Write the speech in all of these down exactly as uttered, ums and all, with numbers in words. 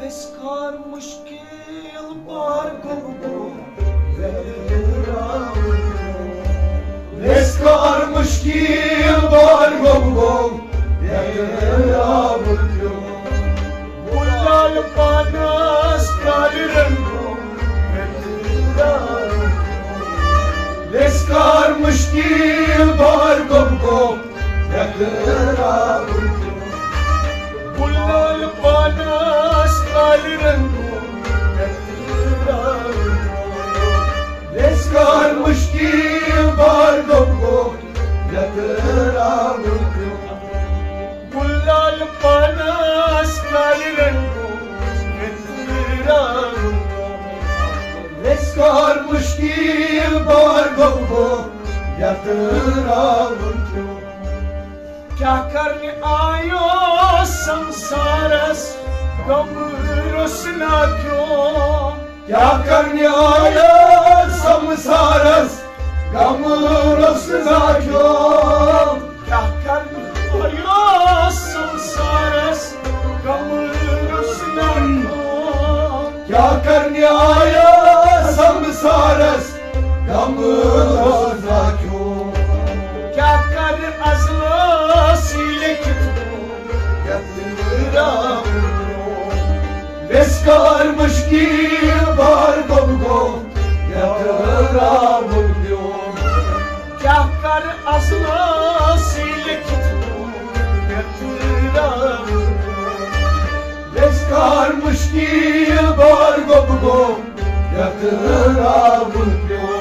ویسکار مشکل بار گوٚو، ویسکار مشکل بار گوٚو، گلال پانس کالہِ رنگو۔ ویسکار مشکل بار گوٚو، گلال پانس کالہِ رنگو۔ ویسکار مشکل بار گوٚو، گلال پانس کالہِ رنگو۔ ویسکار مشکل بار گوٚو، یتھ راوُن پیوٚو۔ کیٛاہ کرنہِ آیو سمسارس، غم روٚس نا کیوٚم۔ کیٛاہ کرنہِ آیو سمسارس، غم روٚس نا کیوٚم۔ کیٛاہ کرنہِ آیو سمسارس، غم روٚس نا کیوٚم۔ کیٛاہ کرنہِ آیو سمسارس، غم روٚس نا کیوٚم۔ کیٛاہ کرٕ ازلس لیکھِتھ، یتھ رام۔ ویسکار مشکل بار گوٚو، یتھ راوُن پیوٚو۔ کیٛاہ کرٕ ازلس لیکھِتھ، یتھ رام۔ ویسکار مشکل بار گوٚو، یتھ راوُن پیوٚو۔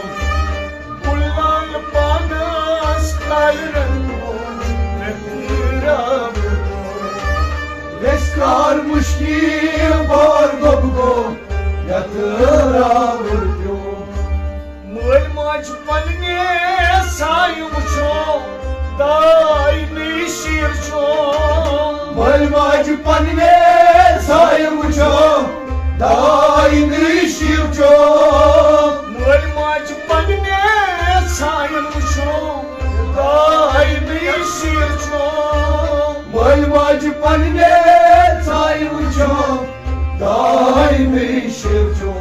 گلال پانس کالہِ رنگو، یتھ راوُن پیوٚو۔ ویسکار مشکل بار گوٚو، یتھ راوُن پیوٚو۔ مٲلۍ ماجہِ پننہِ سایہِ وٕچھو، داے نہٕ شیٖر چھو۔ مٲلۍ ماجہِ پننہِ سایہِ وٕچھو، داے نہٕ شیٖر چھو۔ مٲلۍ ماجہِ پننہِ سایہِ وٕچھو، داے نہٕ شیٖر چھو۔ مٲلۍ ماجہِ پننہِ سایہِ وٕچھو، داے نہٕ شیٖر چھو۔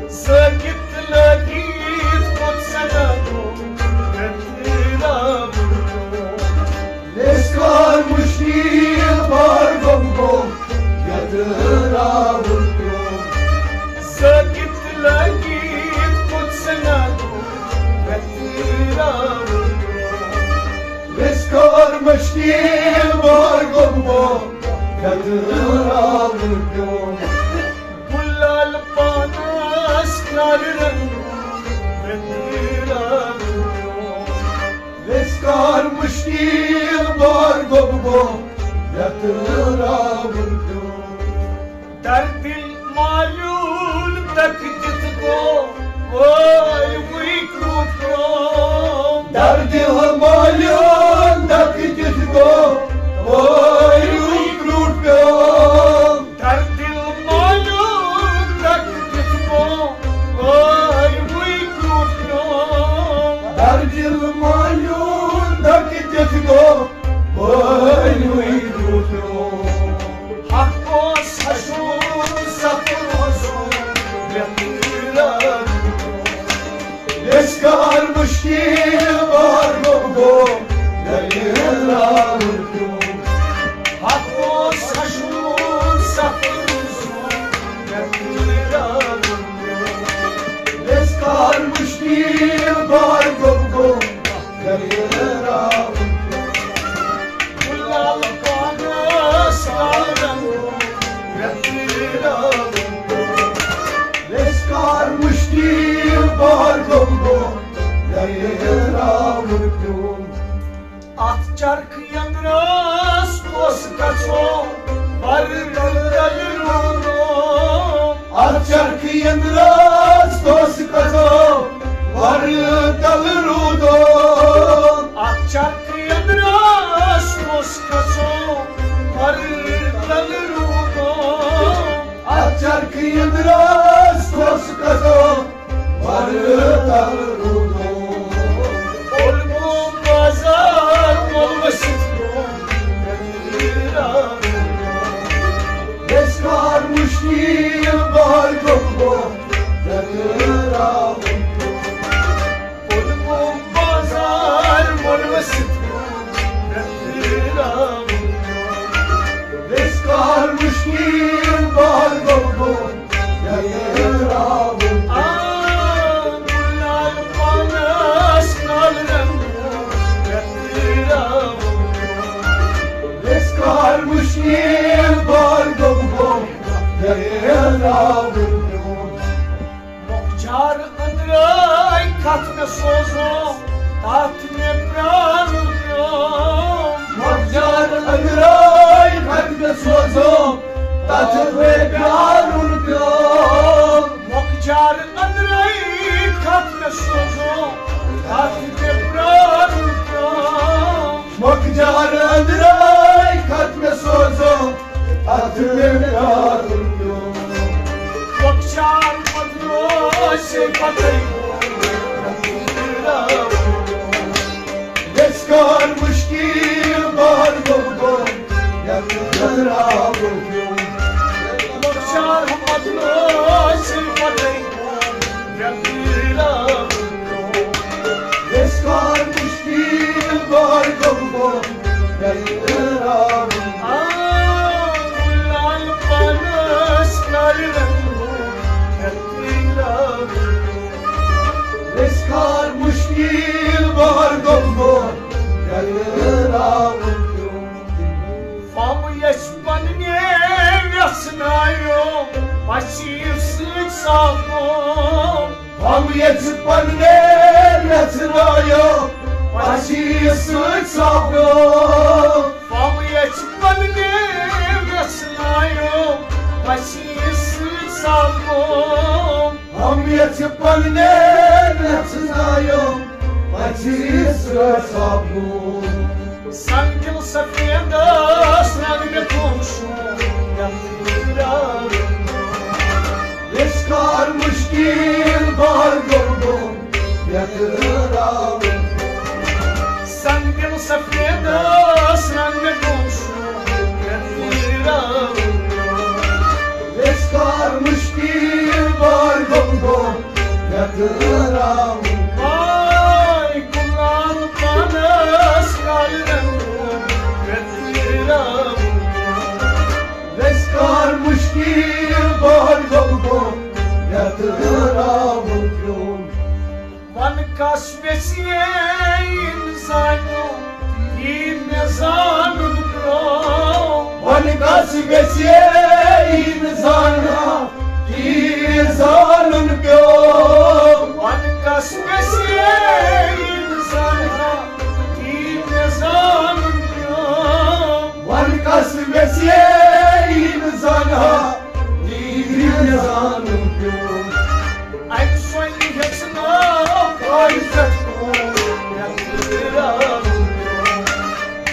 زٲگِتھ لٲگِتھ پوٚت سنا گوٚو، یتھ راوُن پیوٚو۔ ویسکار مشکل بار گوٚو، یتھ راوُن پیوٚو۔ زٲگِتھ لٲگِتھ پوٚت سنا گوٚو، یتھ راوُن پیوٚو۔ ویسکار مشکل بار گوٚو، یتھ راوُن پیوٚو۔ گلال پانس کالہِ رنگو، یتھ راوُن پیوٚو۔ ویسکار مشکل بار گوٚو، یتھ راوُن پیوٚو۔ دردِ مالیُن دکہٕ دِتھ گوٚو، وٲے وٕے کرٛوٗٹھ پیوٚو۔ دردِ مالیُن دکہٕ دِتھ گوٚو، وٲے وٕے کرٛوٗٹھ پیوٚو۔ دردِ مالیُن دکہٕ دِتھ گوٚو، وٲے وٕے کرٛوٗٹھ پیوٚو۔ دردِ مالیُن دکہٕ دِتھ گوٚو، وٲے وٕے کرٛوٗٹھ پیوٚو۔ حق اوس ہشوم سفر اوسُم، یتھ راوُن پیوٚو۔ ویسکار مشکل بار گوٚو، یتھ راوُن پیوٚو۔ حق اوس ہشوم سفر اوسُم، یتھ راوُن پیوٚو۔ ویسکار مشکل بار گوٚو، یتھ راوُن پیوٚو۔ گلال پانس کالہِ رنگو، یتھ راوُن پیوٚو۔ ویسکار مشکل بار گوٚو، یتھ راوُن پیوٚو۔ اتھ چرخ یندرس کُس گژھو، پر تل روٗدو۔ اتھ چرخ یندرس کُس گژھو، پر تل روٗدو۔ اتھ چرخ یندرس کُس گژھو، پر تل روٗدو۔ اتھ چرخ یندرس کُس گژھو، پر تل روٗدو۔ اوٚلمو بازار مول ؤسِتھ گوٚو، یتھ راوُن پیوٚو۔ ویسکار تیل بار گوٚو بوٚن، مےٚ ترٛاوُن پیوٚو۔ اوٚنمُم بازار ووٚنمَس یِتھ کٔنۍ، مےٚ ترٛاوُن پیوٚو۔ ویٚژھِ کار مُشکِل بار گوٚو بوٚن، مےٚ ترٛاوُن پیوٚو۔ آ، گُلال پانَس نال رنٛگہٕ، مےٚ ترٛاوُن پیوٚو۔ ویٚژھِ کار مُشکِل بار گوٚو بوٚن، مۄخجار أنٛدرَے کَتھ مےٚ سوزُم، تَتھ مےٚ پرٛارُن پیوٚو۔ مۄخجار أنٛدرَے کَتھ مےٚ سوزُم، تَتھ مےٚ پرٛارُن پیوٚو۔ مۄخجار أنٛدرَے کَتھ مےٚ سوزُم، تَتھ مےٚ پرٛارُن پیوٚو۔ مۄخجار أنٛدرَے کَتھ مےٚ سوزُم، تَتھ مےٚ پرٛارُن پیوٚو۔ مۄخجار پَتہٕ اوس پَتَے۔ ویٚژھِ کار مُشکِل بار گوٚو بوٚن، مےٚ ترٛاوُن پیوٚو۔ مۄخجار پَتہٕ اوس پَتَے۔ ویٚژھِ کار مُشکِل بار گوٚو بوٚن، مےٚ ترٛاوُن۔ آ، گُلال پانَس نال رنٛگہٕ، مےٚ ترٛاوُن۔ ویٚژھِ کار مُشکِل بار گوٚو بوٚن، مےٚ ترٛاوُن پیوٚو۔ فم یژھِ پننہِ ویژھنایو، پسی سۭتۍ ساپو۔ فم یژھِ پننہِ ویژھنایو، پسی سۭتۍ ساپو۔ فم یژھِ پننہِ ویژھنایو، پسی سۭتۍ ساپو۔ فم یژھِ پننہِ ویژھنایو، پسی سۭتۍ ساپو۔ سنگ دل سفیدس رنگ مےٚ گوٚو شوٗن، یتھ گُلزار۔ ویژھِ کار مُشکِل بار گوٚو بوٚن، یتھ راوُن۔ سنگ دل سفیدس رنگ مےٚ گوٚو شوٗن، یتھ گُلزار۔ ویژھِ کار مُشکِل بار گوٚو بوٚن، یتھ راوُن۔ آے گُلال پانس نال رنٛگہٕ، یتھ راوُن۔ ویژھِ کار مُشکِل بار گوٚو بوٚن، یتھ راوُن پیوٚن۔ ون کس ویژھِ یہِ نہٕ زانُن، یہِ مےٚ زانُن پیوٚو۔ ون کس ویژھِ یہِ نہٕ زانُن، یہِ زانُن پیوٚو۔ ون کس ویژھِ یہِ نہٕ زانُن، یہِ مےٚ زانُن پیوٚو۔ ون کس ویژھِ یہِ نہٕ زانُن، یہِ مےٚ زانُن پیوٚو۔ اَمہِ سۄنہِ ہیٚژ ناو کھالہِ پٮ۪ٹھ کُن، یتھ راوُن پیوٚو۔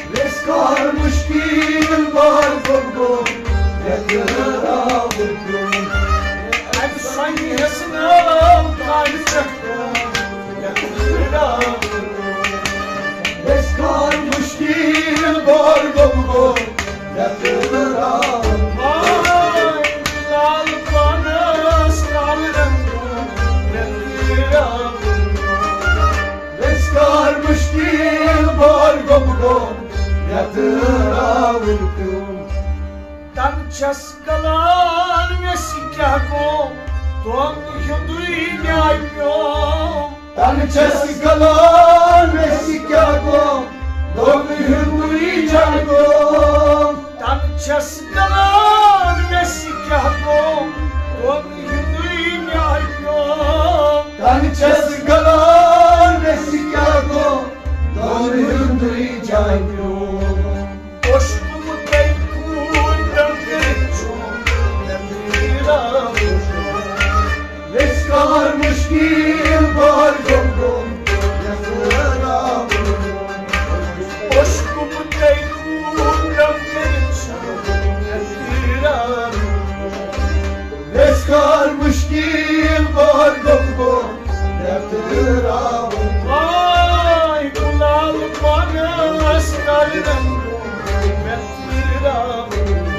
ویژھِ کار مُشکِل بار گوٚو بوٚن، یتھ راوُن پیوٚو۔ اَمہِ سۄنہِ ہیٚژ ناو کھالہِ پٮ۪ٹھ کُن، یتھ راوُن پیوٚو۔ ویژھِ کار مُشکِل بار گوٚو بوٚن، یتھ راوُن۔ آے لال پانس نال رنٛگہٕ، یتھ راوُن۔ ویژھِ کار مُشکِل بار گوٚو بوٚن، یتھ راوُن پیوٚو۔ تن چھس گلان ویژھِ کیٛاہ گوٚو، دۄن ہُنٛدُے نیٛاے پیوٚو۔ تن چھس گلان ویژھِ کیٛاہ گوٚو، دۄن ہُنٛدُے نیٛاے پیوٚو۔ تن چھس گلان ویژھِ کیٛاہ گوٚو، دۄن ہُنٛدُے نیٛاے پیوٚو۔ تن چھس گلان ویژھِ کیٛاہ گوٚو، دۄن ہُنٛدُے نیٛاے پیوٚو۔ اوشکُم تۄہہِ خوٗن دم کٔرِتھ چھُ مےٚ میٖرا وٕچھُن۔ ویژھِ کار مُشکِل بار گوٚو بوٚن، یتھ راوُن۔ اوشکُم تۄہہِ خوٗن دم کٔرِتھ چھُ مےٚ میٖرا وٕچھُن۔ ویژھِ کار مُشکِل بار گوٚو بوٚن، یتھ راوُن۔ آے گُلال پانس نال رنٛگہٕ، یتھ راوُن۔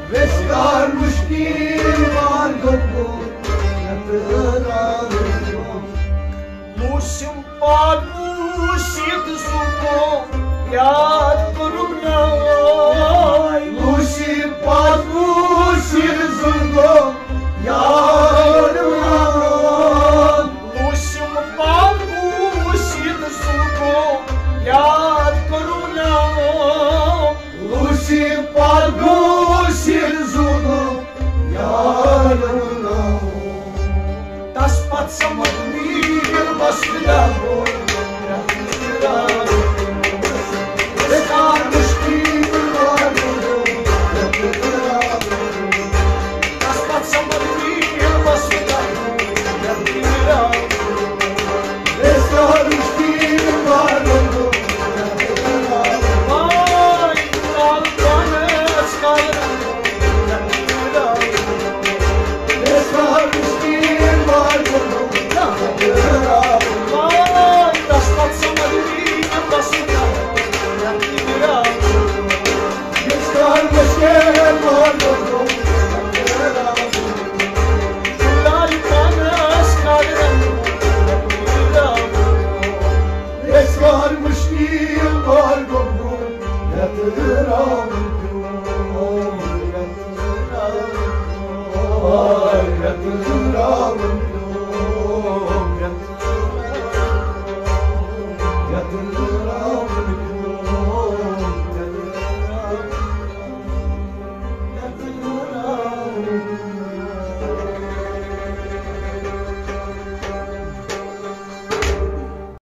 ویژھِ کار مُشکِل تیٖر وار گوٚو، یتہٕ راوُن گوٚو۔ موسم پاگو سید زُکو یاد کوٚرُم ناو۔ موسم پاگو سید زُکو یاد کوٚرُم ناو۔ موسم پاگو سید زُکو یاد کوٚرُم ناو۔ لوسی پاگو سیر زُنو یارو ناو۔ تس پت سمجھ میر بس گو۔ تس پت سمجھ میر بس گو۔